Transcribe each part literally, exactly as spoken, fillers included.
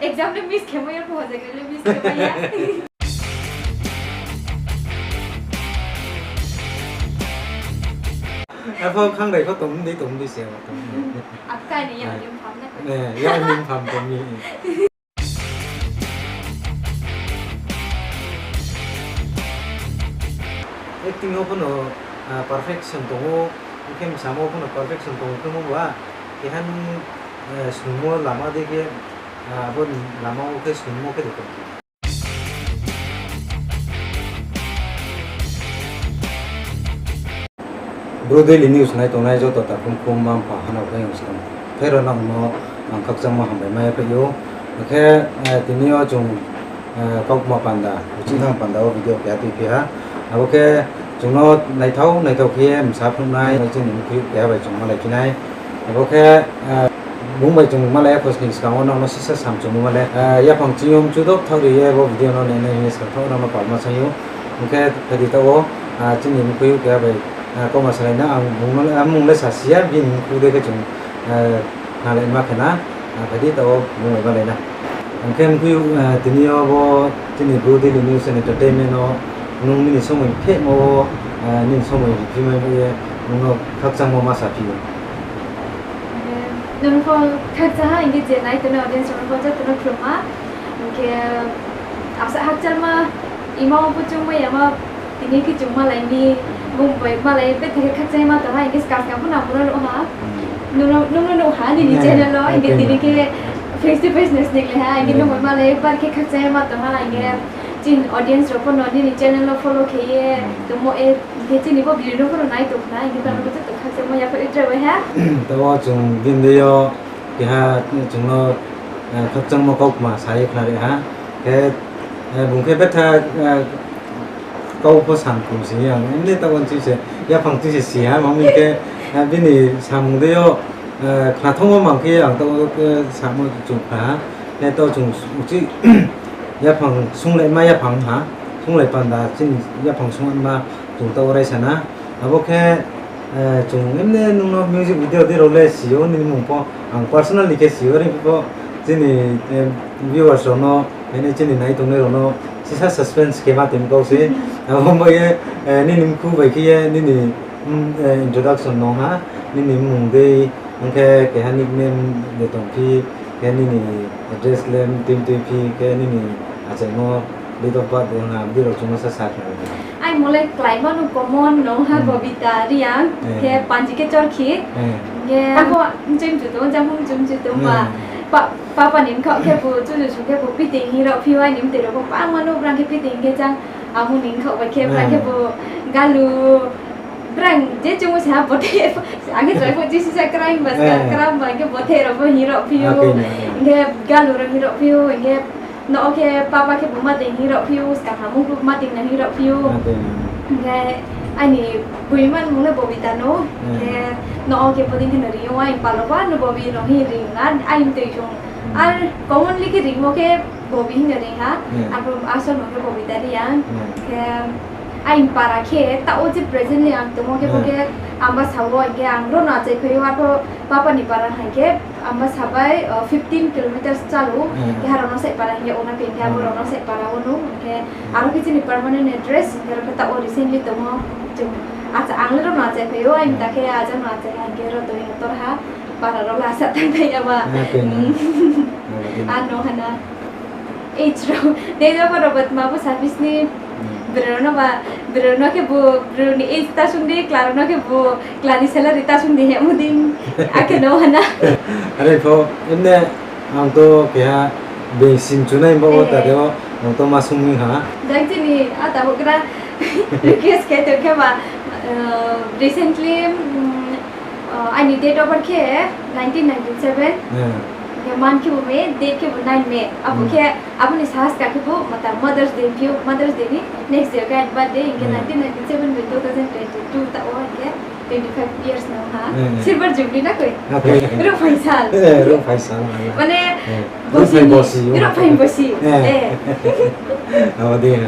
Exam le miss khe mai ya, pho hoja khe le miss khe mai ya. Apho khanglai pho tong di, tong di se. Apkai ni ya ning pham na ko. Ne, ya ning pham tong ni. Acting wo pho no, ah, perfection tong ou, hing khe msamo pho no perfection tong ou, khe mo ba, keha nung, eh, snungmo lama dei khe, ah, abo lama wo khe snungmo khe de tong. Bru Daily News nai tongnai joto takhu mkhu mma mpha hano khe ang skang khe rao nang no ang khakchangmo hambai mai phai ou. Akhe, eh, tini yo chung, eh, kaukma panda, uchih thang panda wo video keha tuiphi ha. Abo khe chung no naithao naithao khe msa phnuhnai, chini mkhui keha bai chung malai phi nai. Abo khe, eh, bung bai chung malai ya khosning skang wo nang no sisa samchungmo le, eh, yaphang ching yo mchu dok thaoh ri ye bo video no nainai hing ye skang thaoh nang no palma saing ou. Hing khe phai di taoh wo, ah, chini mkhui keha bai, ah, kauma salai na, ang bung no le, ah, mung le sasi ya, bini mkhu dei khe chung, eh, khnalai ma khe na, ah, phai di taoh wo bung bai malai na. Hing khe mkhui, ah, tini yo bo chini Bru Daily News and Entertainment no nung nini somoi phehmo wo, ah, nini somoi riphi mai ye nung no khakchangmo ma saphi ou. Nung pho khakchang ha, hing khe je nai tongnai audience rao no pho joto no khlum ha. Hing khe asa hakchalma, ima wo pho chung mai yama, tini khe chung malai mi, bung bai malai betha khe khakchangma tong ha, hing khe skang skang pho no abo no nuh ha. Nung no, nung no nuh ha nini channel wo, hing khe tini khe face to face no sning lai ha, hing khe nung bai malai bar khe khakchangma tong ha, hing khe chini audience rao pho no nini channel wo follow khe ye tongmo, eh, hing khe chini bo video no pho no nai tong khna, hing khe tang no pho joto khakchangmo yaphaih ye tre bai ha. Taoh wo chung bini dei yo keha chung no, eh, khakchangmo kaukma sa ye khnari ha. Khe, eh, bung khe betha, eh, kau pho sam kung si ang, emni taoh wo ching se, yaphang ching se si ha, mami khe, eh, bini samung dei yo, eh, khnathomo mang khe ang taoh wo khe samo chung khna ha. Khe taoh chung uchih yaphang sunglaima yaphang ha, sunglai panda chini yaphang sungma chung taoh wo raisa na. Abo khe, eh, chung emni nung no music video dei rao le si ou, nini mung pho ang personally khe si ou, are pho chini, eh, viewers rao no, mane chini nai tongnai rao no sisa suspense khe ma tong kau se. Abo bai ye, eh, nini mkhu bai khe ye nini, mm, eh, introduction no ha, nini mung dei, hing khe keha nickname de tong phi, khe nini address le tui tui phi, khe nini achaimo date of birth de ha, bini rao chung no sa sa khe. Ai mo le kláima no common no ha, Bobita Reang, khe panji khe Chorkhi, khe abo mchoi mchu tong, jang mchu mchu tong ba, papa ni mkhaoh khe bo chuju su khe bo piting hing rao phi ou, aini mtoi rao pho bangma no brang khe piting khe jang, amo ni mkhaoh bai khe brang khe bo galu, brang je chung se ha bothe, ang khe chrai pho jisisa krai ba, krai ba khe bothe rao pho hing rao phi ou, hing khe galu rao hing rao phi ou, hing khe no khe papa khe bo mating hing rao phi ou, skang hamung pho mating na hing rao phi ou. Hing khe aini boiman mung le Bobita no, hing khe no khe bodei khe no ring ou, aini pal rao pho no Bobi no hing ring na, aini mtoi chung. Ar commonly khe ringmo khe Bobi hing no ring ha, arphuh asol no khe Bobita Reang. Khe aini para khe taoh wo je presently ang tongmo khe bo khe Ambasa wo, hing khe ang ro no achai phai ou, arphuh papa ni para hing khe Ambasa bai, uh, fifteen kilometers chal ou, khe ha Ronosai para hing ye ong na khe, hing khe abo Ronosai para wo no, hing khe aro khe chini permanent address, hing khe aro khe taoh wo recently tongmo chung, acha ang le ro no achai phai ou, aini ta khe aja no achai ha, hing khe ro tong ye no tor ha, para rao le asa tang thai ya ba. Ano hana. Age rao, date of birth rao ba tma bo service ni, brao no ba, brao no khe bo, brao ni age ta sung di, kla rao no khe bo, kla ni salary ta sung di he mo dei, akhe no hana. Are pho, emne, ang to keha, beng sim chunai bo, ta de o, ang to ma sung mi ha. Jang chini, ata bo kra, request khe to khe ba, uh, recently, mm, uh, aini date of birth khe nineteen ninety-seven. Khe month khe bo May, date khe bo nine May. Abo khe, abo ni sahas ka khe bo, mata Mother's Day phi ou, Mother's Day ni next day khe aini birthday, hing khe nineteen ninety-seven bai two thousand twenty-two taoh wo hing khe twenty-five years no ha. Silver Jubilee na koi? Ruhphai sal. Ruhphai sal. Mane, bosi, ruhphai bosi. Abo dei ha.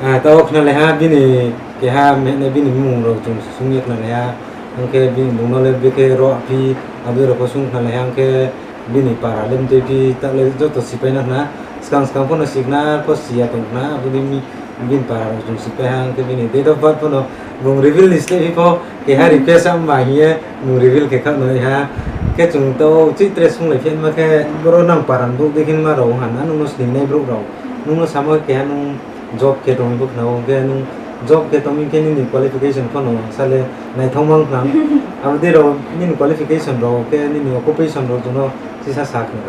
Ah, taoh khnalai ha, bini keha mehne bini mmung rao chung sung ye khnalai ha. Ang khe bini mmung no le bikhe ro phi, abo rao pho sung khnalai ha, ang khe Bini para le mtui phi taoh le joto sipai na khna. Skang skang pho no sikna pho si ya tong khna. Abo dei mi bini para rao chung sipai ha, hing khe bini date of birth pho no bung reveal ni step phi pho keha request amba hing ye bung reveal khe khaoh noi ha. Khe chung taoh chih tre sunglai phi ma khe, boro nang para ni brouh dei khe ma rao ha na, nung no sningnai brouh rao. Nung no samo khe keha nung job khe tongmi pho khna ou, hing khe nung job khe tongmi khe nini qualification pho no sa le naithao mang khna. Abo dei rao nini qualification rao khe nini occupation rao chung no sisa sa khna.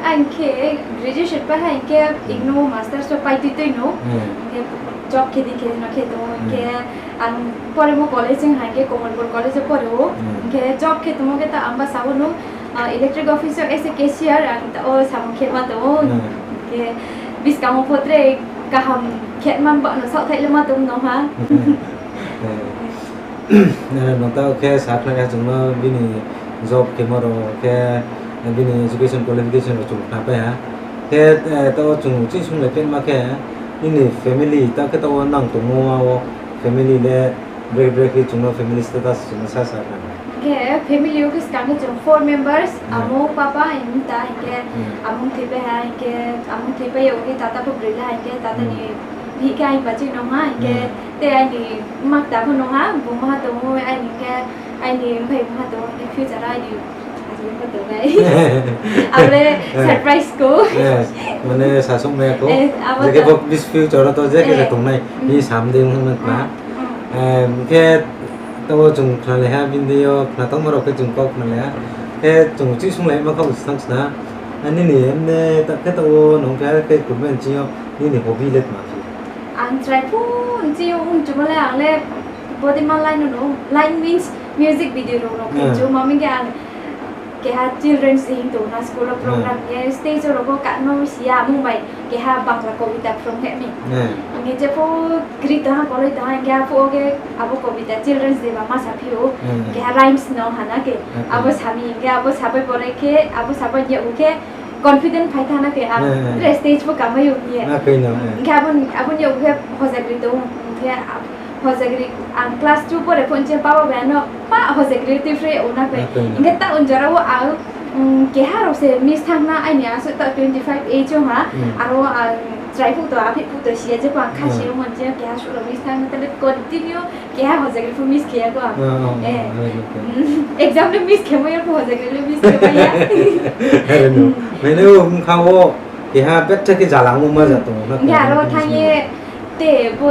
Ang khe graduation pai ha, hing khe igno masters wo pai tui tui no. Hing khe job khe di khe no khe tong, hing khe ang poremo college hing ha, hing khe Kamalpur college wo pore ou. Hing khe job khe tongmo khe ta ang ba sa ou no, electric office wo as a cashier ang ta wo samung khe ma tong ou. Hing khe buskang wo pho tre kaham khe man ba no saohthaih le ma tong no ha. Nung taoh khe sa khna khe chung no bini job khemo rao khe bini education qualification rao chung khnapai ha. Khe taoh wo chung chih sunglai phi ma khe, nini family taoh khe taoh wo nang tongmo ma wo family le bre bre khe chung no family status chung no sa sa khna. Khe family wo khe skang khe chung four members, amo, papa, mta, hing khe amo thoi pai ha, hing khe amo thoi pai ya khe tata pho broi la, hing khe tata ni bihih khe aini bachoi no ha, hing khe te aini mma kta pho no ha, bung maha tong ou, aini khe aini mphai maha tong ou, hing khe future aini husband pho tongnai. Abo le surprise ko. Mane sasouh mai ya kho. Je khe bo bis future wo to je khe se tongnai. Ni sam de ong na khna. Hing khe taoh wo chung khnalai ha, bini deing yo khna tongma rao khe chung kau khnalai ha. Khe chung chih sunglai ma kau se thanng sna. Nini emne ta khe taoh wo nung khe khe kurban ching yo nini hobby le tma phi? Ang chrai phu nching yo ong chuma le ang le body ma line no, line means music video rao no khe chu ma mi khe ang keha children's day hing tong na school wo program khe stage wo rao pho kamo si ya, amung bai keha Bangla kobita phrung khe mi. Hing khe jepho kri tong ha, koloi tong ha, hing khe aphuh wo khe abo kobita children's day ba ma saphi ou, keha rhymes no ha na khe. Abo sa mi hing khe abo sapai pore khe, abo sapai ni yakgu khe confident phai tha na khe, ang tre stage pho kamai ou hing ye. Hing khe abo ni yakgu khe hojagri tong ou, hing khe hojagri ang class two pore pho nching papa bai ano pa hojagri tuiphroi ou na khe. Hing khe taoh ni jora wo ang keha rao se miss thanng na, aini asuh taoh twenty five age ong ha, aro ang chrai phuh to, aphih phuh to si ya, jepho ang khasi ongmo nching keha suh rao miss thanng na, tale continue keha hojagri pho miss khe ya kho ang. Exam le miss khe mai ya pho, hojagri le miss khe mai ya. Mane o bkha wo keha betha khe jalangmo ma ja tong ou na. Hing khe aro thanng ye te bo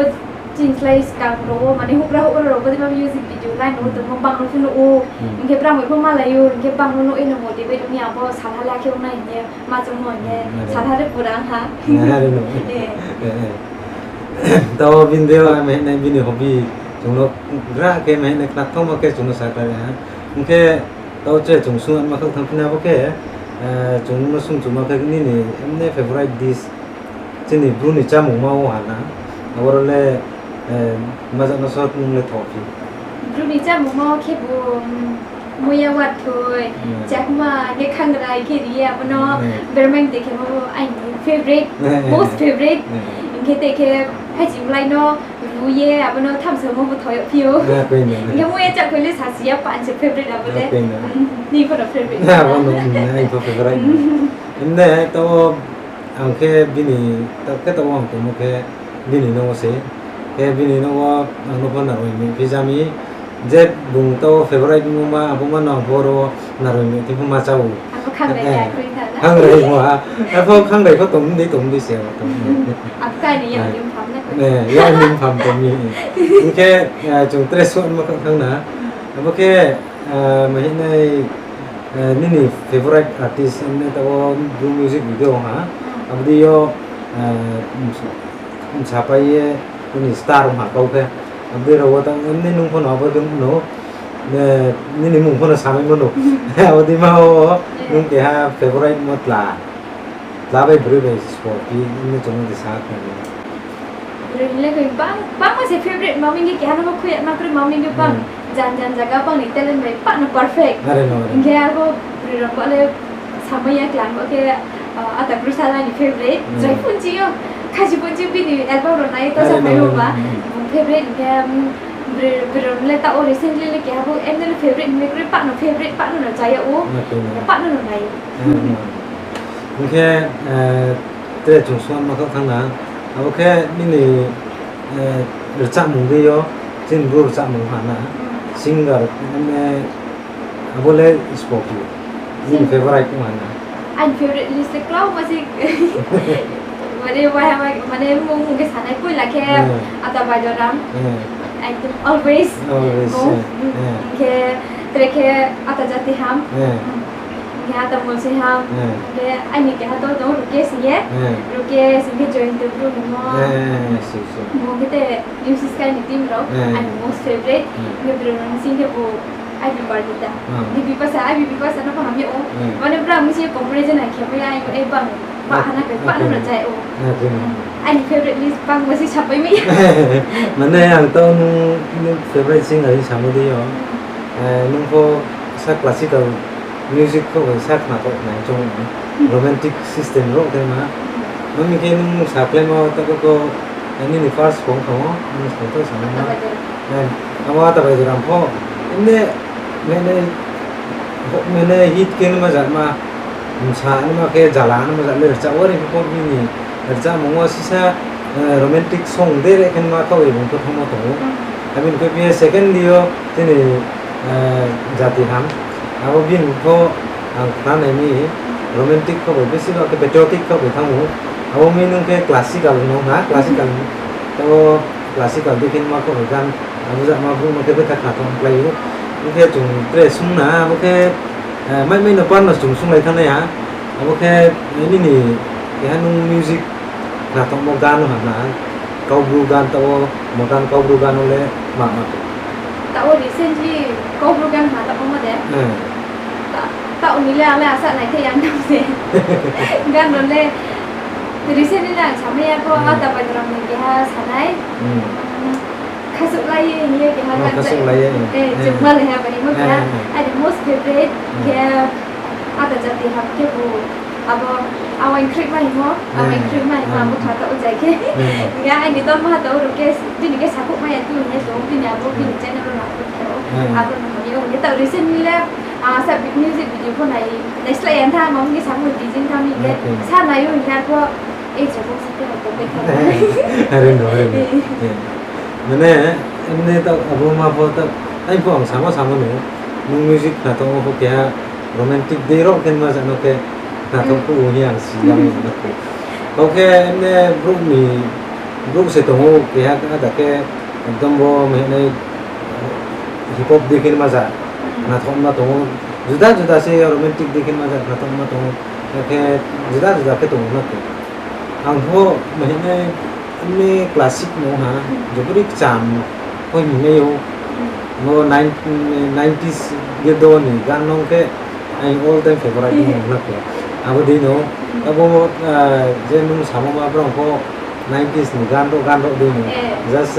chini slái skang rao wo mane houhgra houhgra rao bo dei ma music video line wo tongmo bang no pho nuh ou. Hing khe brang bai pho malai ou, hing khe bang no nuh ye no motivate ong ye abo salha le akhe ong nai hing ye ma chungmo hing ye salha le pura ong ha. Taoh bini deing yo mehnai bini hobby chung no gra khe mehnai khna thanngmo khe chung no sakhlai ha. Hing khe taoh tre chung sung ma khe thanngphi na bo khe, chung no sung chuma khe nini emne favorite dish, chini Bru ni chámungma wo ha na, aboro le ma ja no sot nung le tho phi? Bru ni chámungma wo khe bo muiya watthoi, chakma khe khangrai khe ri ye abo no bermain de khe bo aini favorite, most favorite. Hing khe te khe haichimlai no ru ye abo no thamsa mo bo tho yag phi ou. Hing khe muiya chakhoi le sasi ya pan se favorite abo le. Ni pho no favorite. Abo no, aini pho favorite. Emne taoh ang khe bini, taoh khe taoh ang tongmo khe bini nouh wo se. Khe bini nouh wo ang no pho naroi mi phi ja mi. Je bung taoh favorite mungma, abo ma no ang pho ro naroi mi thing pho ma chá ou. Khangrai mo ha. Arpho khangrai pho tong di, tong di se. Yak ni mpham tong mi. Hing khe chung tre suh ma khe thanng na. Abo khe, mahinai, nini favorite artist, emne taoh wo Bru music video ha. Abo dei yo, bsapai ye, nini star ong ha kau khe. Abo dei rao wo tang, emne nung pho no abo dei no, nini mung pho no samai mo no. Abo dei ma wo, nung keha favorite mo tla, tla bai broi bai sbo phi, emne chung no de sa khe. Broi le koi bang, bangma se favorite ma mi hing khe keha no pho khui ya ma kroi ma mi hing khe bang, jan jan zaga bang ni talent bai pah no perfect. Hing khe arpho broi rao ba le samai ya klang ba khe, Ata Krusa la ni favorite. Jai phun chi yo, khasi phun chi bini album rao nai to sa phai ou ba. Bung favorite hing khe, Bro, bro le taoh wo recently le keha bo M L favorite hing ye kroi, pah no favorite, pah no no cha yag ou. Pah no no nai ou. Hing khe, tre chung sungma khaoh thanng na. Abo khe nini rchamung dei yo, chini Bru rchamung ha na. Singer, abo le spo khe nini favorite ong ha na. Aini favorite list le klau ma se. Mane, mane mung khe sanai poila khe Ata Baidoram. Always. Hing khe tre khe Ata Jatiham. Hing khe Ata Molsiham. Hing khe aini keha to tong Rukesh hing ye. Rukesh hing khe Joyanta Bru hingmo. Bo khe te New Siska ni team rao, aini most favorite. Hing khe bro rao ni sing khe bo I B Parmita. I B Parmita, I B Parmita no pho hamya ou. Mane bra mung si comparison hai khe mai ya, ai bang, ba hana khe, ba no no chai ou. Aini favorite list bang ma se sapai mai. Mane ang to nung, nung favorite singer hing samo dei yo. Nung pho sa classical music pho bai sa khna khaoh nai chung romantic system rao khe ma. Mami khe nung sa khlaimo ta ko, nini first song tong ou, nung song to samo ma. Abo Ata Baidoram pho, mane, mane hit khe nma ja ma, bsa nma khe jala nma ja le rcha wo ri pho bini rchamung wo sisa romantic song dei re khe nma khaoh ye bung pho thanngmo tong ou. Abini khe second yo chini Jatiham. Abo bini pho ang khna nai mi romantic khaoh bai besi no khe patriotic khaoh bai thanng ou. Abo mi nung khe classical no ha, classical. Tao classical dei khe nma khaoh bai gan, abo jama brouh no khe betha khna tong klái ou. Hing khe chung tre sung na, abo khe mai mai no par no chung sunglai thanng nai ha. Abo khe nini keha nung music khna tongmo gan no ha na, Kaubru gan tao, modern Kaubru gan no le ma ma. Tao recently Kaubru gan ha tongmo de. Tao ni le ang le asa nai khe yang tang se. Gan no le recently le ang samai ya pho, Ata Baidoram ni keha sanai. Khasuhlai ye hing ye keha gan. Chung ma le ha bai mo keha. Aini most favorite khe Ata Jatiham khe bo, abo, Awaing Khroihma hingmo, Awaing Khroihma hingmo, abo kha tao jai khe. Hing khe aini tongma ha tao Rukesh, bini khe sakhouh mai ya tu hing ye tong, bini abo bini channel wo no upload khe ou. Abo no hamya ou hing khe tao recently le, sa music video pho nai, naisleh ya tha, ma hing khe sakhouh di jing tha mi hing khe, sa nai ou hing khe arpho, ei je bo sa khe bo bai tha. Are no, are no. Mane, emne tao abo ma pho tao, ai pho ang samo samo no, nung music khna tongmo pho keha romantic dei rao khe nma ja no khe khna tong phuh ou hing ye ang si ya mi no khe. Kau khe emne brouh ni, brouh se tong ou keha ada khe ekdom bo mehnai hip hop dei khe nma ja khna tongma tong ou. Juda juda se romantic dei khe nma ja khna tongma tong ou. Khe juda juda khe tong ou na khe. Ang pho mehnai, emne classic no ha, jobori kcham pho hingmai ou. Bo nineties girdo ni gan no khe aini all time favorite no na khe. Abo dei no, abo, je nung samo ma brao pho nineties ni gan rao, gan rao dei no. Just,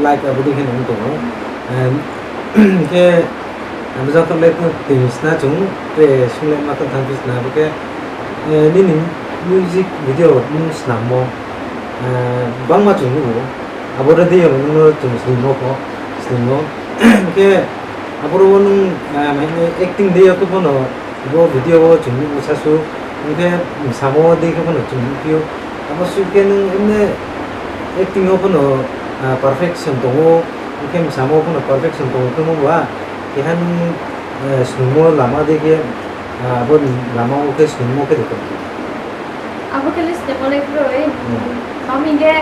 like abo dei khe nung tong ou. Khe, abo jang khe le tini sna chung, tre sunglai ma tang thanng phi sna, abo khe, nini music video nung snammo, bangma chung nuh ou, abo re dei yo nung no chung sningmo pho, sningmo. Khe, aboro wo nung, acting dei yo khe pho no, bo video wo chung nuh ou sasu, hing khe samo dei khe pho no chung nuhphi ou. Abo suh khe nung emne acting wo pho no, perfection tong ou, hing khe samo pho no perfection tong ou khe mo ba, keha nung, snungmo lama dei khe, abo ni lama wo khe snungmo khe de tong. Abo khe le step wo le kroi. Mami hing khe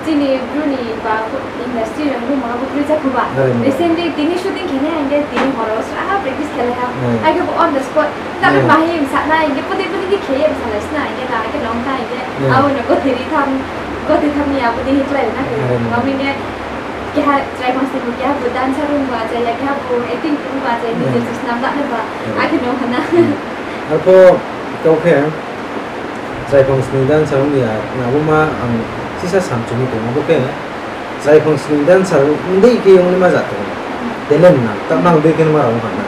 chini Bru ni ba industry rao ni ma bo kroi jakhu ba. Recently tini shooting khe nai hing khe tini hor wo sra practice khe lai ha. Ai khe bo on the spot. Tale ma hing sa nai hing khe pudi pudi khe khe ye bsa lai sna hing khe na khe nong tha hing khe. Abo no gotheri tham, gotheri tham ni abo dei hing klái na khe. Mami hing khe keha chrai phang sni bo keha bo dancer rung ba chaya, keha bo acting rung ba chaya, nije se snam la nai ba. Akhe nong ha na. Arpho kau khe, chrai phang sni dancer ong ya, abo ma ang sisa samchumi tong, abo khe, chrai phang sni dancer ong dei khe ong ni ma ja tong. Talent nang, ta nang dei khe ma rao ha na.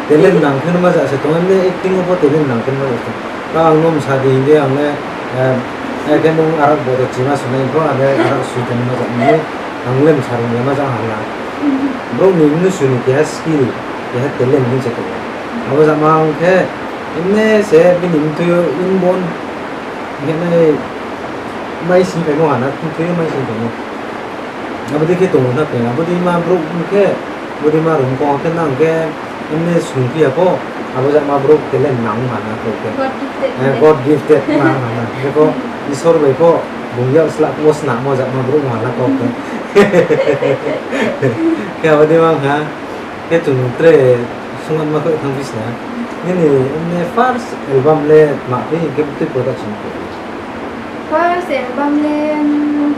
Talent nang khe ma ja se tong, emne acting wo pho talent nang khe ma ja se tong. Ta ang no msa di hing khe ang le, khe nung arak bo de chima sunai pho, ang le arak sui tong ma ja nai. Ang le msa rung ya ma jang ha la. Brouh ni mnusu ni keha skill, keha talent hing se tong ou. Abo jama ong khe, emne se bini mthui yo inborn, hing khe nai mai sing phaimo ha na, mthui yo mai sing phaimo. Abo dei khe tong ou na khe, abo dei ma brouh ong khe, abo dei ma rung kong khe nang khe, emne sung phi ya pho, abo jama brouh talent nang ha na khe. God gifted. Eh, God gifted ma ha na. Khe pho, Isor bai pho, bung yak sla wo snamo jama brouh ma ha na khe. Khe abo dei ma ha, khe chung tre sungma khe thanng phi sna. Nini, emne first album le ma phi, hing khe btui production phi? First album le, hmm,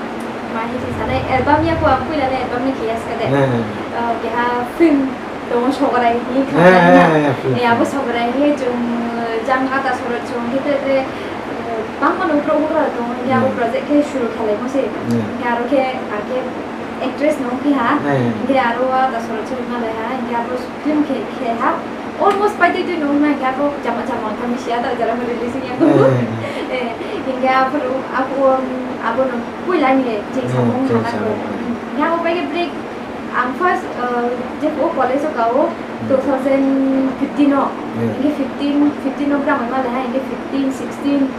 ma hi sa nai, album ya pho ang poila le album le khe ya ska de. Eh. Ah, keha film tong ou, Sograi hing khe. Eh, eh, eh, film. Eh, abo Sograi hing khe chung, jang ata soro chung khe tre tre, eh, bangma no brouh houhgra tong ou, hing khe abo project khe suru khalaimo se. Hmm. Hing khe aro khe, ang khe actress no ong phi ha. Eh. Hing khe aro ata soro chung malai ha, hing khe abo film khe, khe ha. Almost pai tui tui no ong nai, hing khe abo jama jama khe misi ata jara release ya. Eh, eh. Eh, hing khe abo, abo, abo no poila ni je samung ha na ko. Hing khe abo pai khe break Ang first, eh, je phuh wo college wo ka ou, two thousand fifteen wo. Hing khe fifteen, fifteen wo brang mai malai ha, hing khe fifteen, sixteen,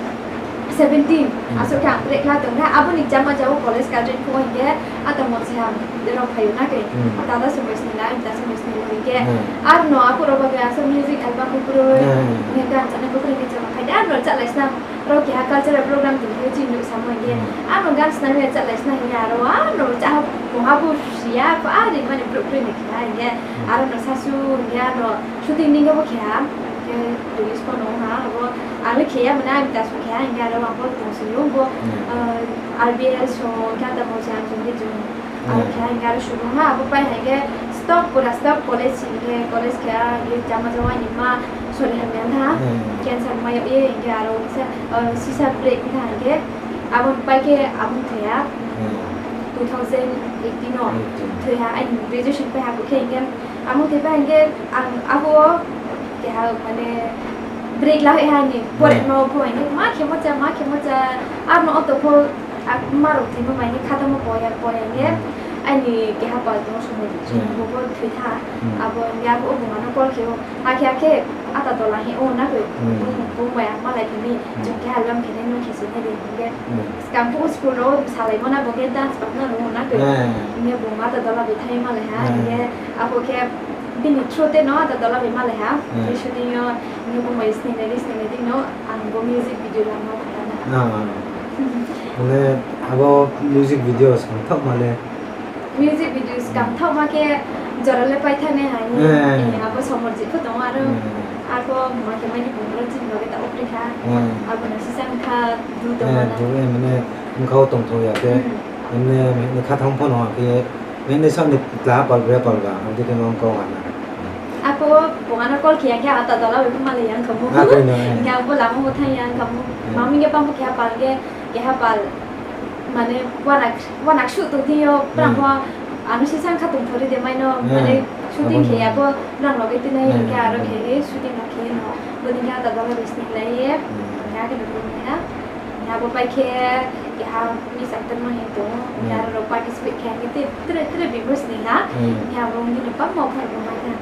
seventeen. Asuh khe ang break la tong khe, abo ni jama jama wo college graduate phuh wo hing khe, ata mo se ham rao phai ou na khe. Dada se mo sning la, mta se mo sning la hing khe. Aro no aphuh rao ba khe asuh music album bo kroi. Hing khe gan chanai bo kroi hing khe chama phai de, aro no chalai sna. Aro keha cultural program tong khe chini nuh samo hing khe, ano gan snam ya, chalai sna hing ye aro ano cha, mungha bo si ya, pho ari mani brouh kroi ni khe hing ye, aro no sasu hing ye ano shooting ni khe bo khe ha, khe release pho no ha, abo ang le khe ya mani, ang ta sung khe ha hing ye aro ang pho tong sing ou bo, eh, R B L song khe ata mo se ang song khe chung. Aro khe hing khe aro suru ha, abo pai hing khe stock, pura stock college hing khe college khe ha, hing khe jama jama ni ma sori hamya tha, cancer mai yag ye, hing khe aro se, eh, sisa break tha hing khe, abo pai khe abo thoi ha, two thousand eighteen no thoi ha, aini graduation pai ha bo khe hing khe, abo thoi pai hing khe ang abo keha mane break la ha ni, pore no pho hing khe ma khemo cha, ma khemo cha, aro no auto pho, Ak ma rao thimo mai ni khatamo poya, poya ye. Aini keha pal tong sumai di, bo bo thoi tha. Abo hing ye abo bung ano call khe ou. Akhe akhe ata dola hing ou na koi. Bung, bung bai ang malai khe mi. Chung khe album khe nai no khe si nai di hing ye. Skang phuh school rao salaimo na bo khe dance pap no rung ou na koi. Hing ye bung ata dola bai thai malai ha. Hing ye abo khe bini through te no ata dola bai malai ha. Bini shooting yo hing ye bung bai sning nai di, sning nai di no ang bo music video lama phaina. Mane abo music video skang thaohma le. Music video skang thaohma khe jora le pai thanai hai. Eh, abo Somorjit pho tong ou aro. Abo ma khe mai ni bung ro chini loge ta oprikha. Abo no sisa kha du tong ou na. Mane bkha wo tongthou ya khe. Mane khathang pho no ha khe. Mane sa ni tla pal bre pal ba, abo dei khe no kau ha na. Ako bung ano call khe ya khe ata dola bai pho malai yang khamu. Hing khe ang bo lama bo thang yang khamu. Mami khe bang bo keha pal khe, keha pal. Mane wanak, wanak suh tong thing yo, brang pho, ano sisa kha tongthori de mai no, mane shooting khe ya pho, brang loge tinai hing khe aro khe ye, shooting no khe ye no, bo dei khe ata dola bai sning lai ye, hing khe akhe no bung ha, hing khe abo pai khe, keha miss actor no hing tong ou, hing khe aro rao participate khe hing khe tre, tre bimo sning ha, hing khe abo ong di no bangma offer bo mai tha.